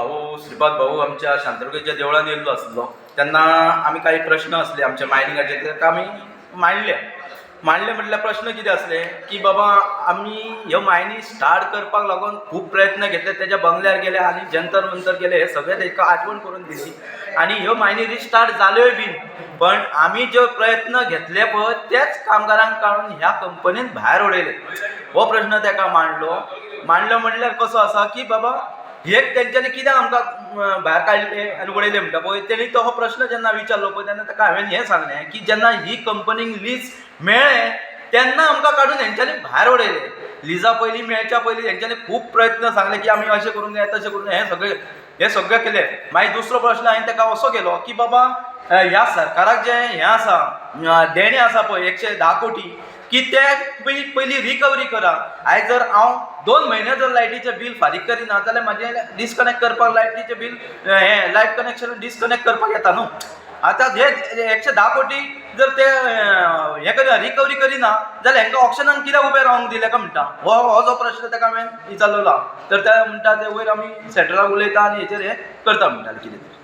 भाऊ, श्रीपाद भाऊ आमच्या शांतादुर्गेच्या देवळान येयल्लो आसलो तेन्ना आमी काही प्रश्न आसले आमच्या मायनिंगाचे, ताका आमी मांडले. मांडले म्हटल्यार प्रश्न कितें आसले की बाबा, आमी ह्यो मायनी स्टार्ट करपाक लागून खूब प्रयत्न घेतले, तेज्या बंगल्यार गेले आनी जंतर मंतर गेले, हे सगळें ताका आठवण करून दिली आनी ह्यो मायनी रिस्टार्ट जाल्योय बीन, पण आमी ज्यो प्रयत्न घेतले पळय तेच कामगारांक काडून ह्या कंपनीन भायर उडयले. हो प्रश्न ताका मांडलो. मांडलो म्हणल्यार कसो आसा की बाबा, हे तेंच्यांनी कित्याक आमकां भायर काडले आनी उडयले म्हणटा पळय, तेणी तो हो प्रश्न जेन्ना विचारलो पळय तेन्ना ताका हांवें हें सांगलें की जेन्ना ही कंपनीक लीज मेळ्ळें तेन्ना आमकां काडून हेंच्यांनी भायर उडयले. लिजा पयलीं मेळच्या पयलीं हेंच्यांनी खूब प्रयत्न सांगले की आमी अशें करूंक जाय, तशें करूंक जाय, हें सगळें केलें. मागीर दुसरो प्रश्न हांवें ताका असो केलो की बाबा, ह्या सरकाराक जें हें आसा, देणें आसा पळय 110 कोटी, की ते पयलीं पयलीं रिकवरी करा. आयज जर हांव 2 म्हयने जर लायटीचें बील फारीक करिना जाल्यार म्हाजें डिसकनेक्ट करपाक, लायटीचें बील हें लायट कनेक्शन डिसकनेक्ट करपाक येता न्हू. आतां हे 110 कोटी जर ते हें करिना, रिकवरी करिना जाल्यार हांकां ऑक्शनाक कित्याक उबें रावंक दिलें काय म्हणटा. हो हो जो प्रश्न ताका हांवें विचारलेलो आहा, तर ते म्हणटा ते वयर आमी सेंट्रलाक उलयता आनी हेचेर हें करता म्हणटाले कितें तरी.